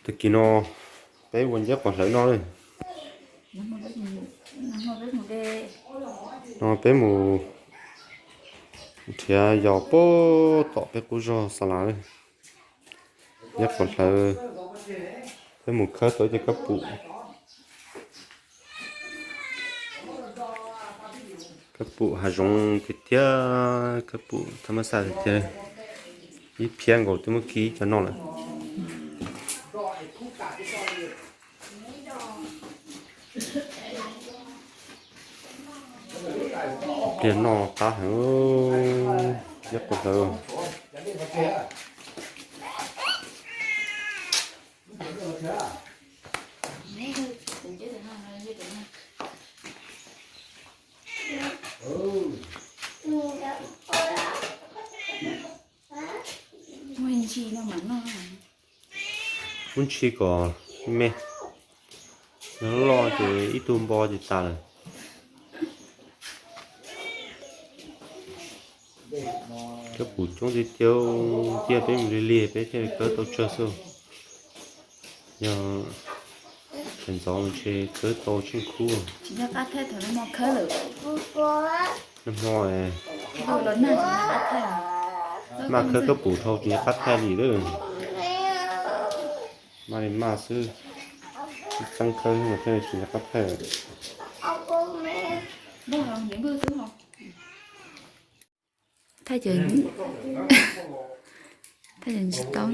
Tag kis no peb ua nceb quav hlawv noj lawm. No peb mus nrhiav yos puag tom peb qub zog xa las lawm. Nceb quav hlawv, peb mus khawb tau ib cov kab pum. Kab pum hav zoov tiag tiag, kab pum thab mab xaj tiag tiag. Ib phiab nkaus twb muab kib cov noj lawm. Pliag noj qab heev, nceb quav hlawv. Kub ntshis kom me, yog loj ces ib tug npo ces tas lawm. Kab pum coob tiag tiag, cia peb mus lig lig peb thiaj li khawb tau tsawg xwb. Yog sawv ntxov ntshe khawb tau tsheej khub. Nag hmo maj khawb kab pum dhau tsis nco qab thaij li lawm. Maj li maj xwb, txeeb khawb thiaj tsis nco qab thaij. Thaij cov, thaij cov ntsis taub,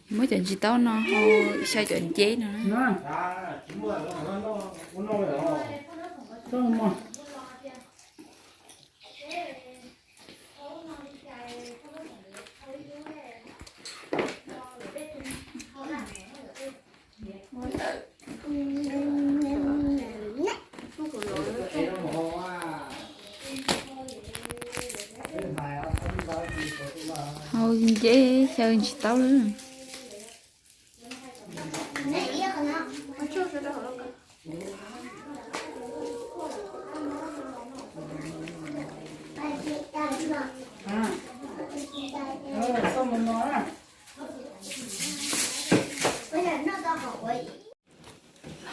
muab cov ntsis taub no hau xyaw cov nceb no. Hau nceb xyaw ntsis taub lawm.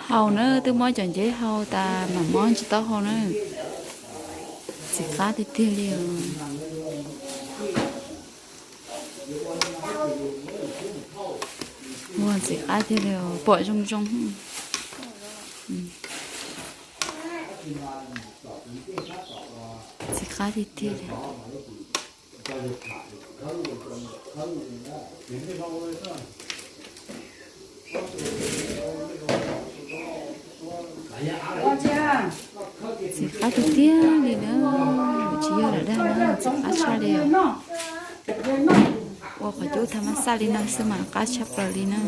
Hau na, twb muab cov nceb hau tas mam muab ntsis taub hau na. Txiv qab tiag tiag li os. Ua txiv qab tiag li os, pom zoo zoo. Txiv qab tiag tiag li. Txiv qab tiag tiag li na, tsis yog lam dag na, txiv qab tshaj li. Ua qhov cub thab mab xaj li no xwb mas qab tshaj plaws li na.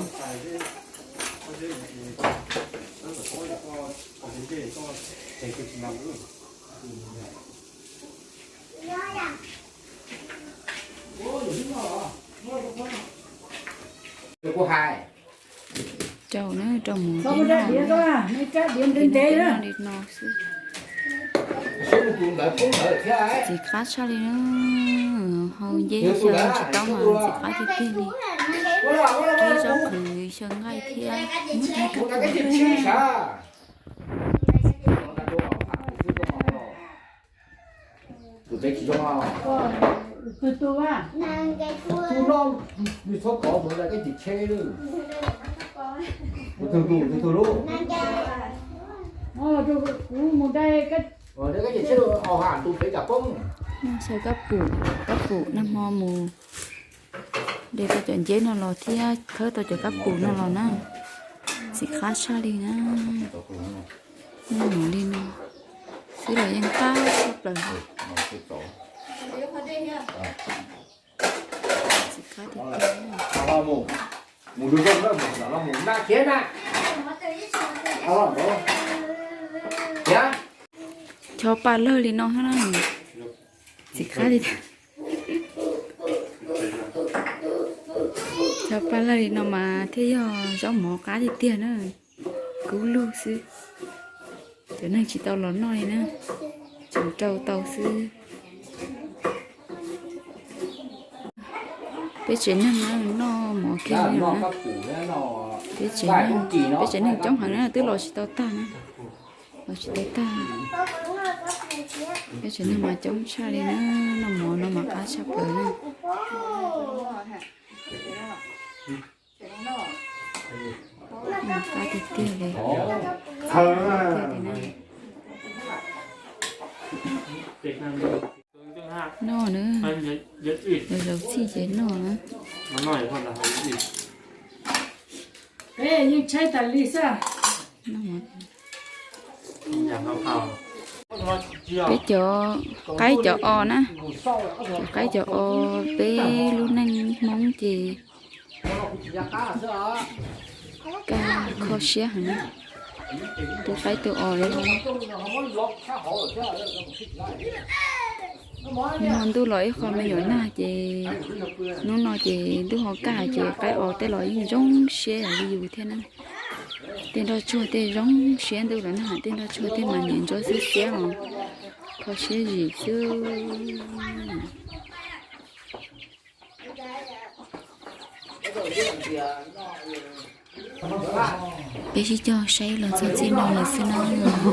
Rau na, rau mus li no xwb. Txiv qab tshaj li na, hau nceb xyaw ntsis taub mas txiv qab tiag tiag li. Ib zaub qhwv xyaw nqaij thiab. Xyaw kab pum, kab pum nag hmo mus de tau cov nceb no los thiab khawb tau cov kab pum no los na. Txiv qab tshaj li na. Muaj li no xwb los yeej qab tshaj plaws. Txiv qab tiag tiag. Chob paj lawg li no thiab na. Txiv qab tiag tiag. Chob paj lawg li no mas thiaj yog zaub mov qab tiag tiag na. Kub lug xwb. Cov neeg tsis tau los noj li na, tseem rau tau xwb. Peb tsev neeg noj Mov kiag li no na. Peb tsev neeg, peb tsev neeg coob heev na, twb los tsis tau tag na. Los tsis tau tag. Peb tsev neeg mas coob tshaj li na, noj mov no mas qab tshaj plaws na. Qab tiag tiag li. Noj na, zaum txhij ces noj na. Peb yeej tshaib tas li xwb. Peb cov qaib cov os na, cov qaib cov os peb lub neej Hmoob ces kaj kho siab heev na. Tu qaib tu os li. Hnub no ntuj los ib qho me nyuam nag ces hnub no ces ntuj ho kaj ces qaib os tej los yeej zoo siab yam li yus thiab na. Tej nroj tsuag tej zoo siab ntuj los nag, tej nroj tsuag tej mas niam ntsuab xiab xiab os, kho siab zim xwb. Peb sib cog saib los txog txij no lawm xwb na.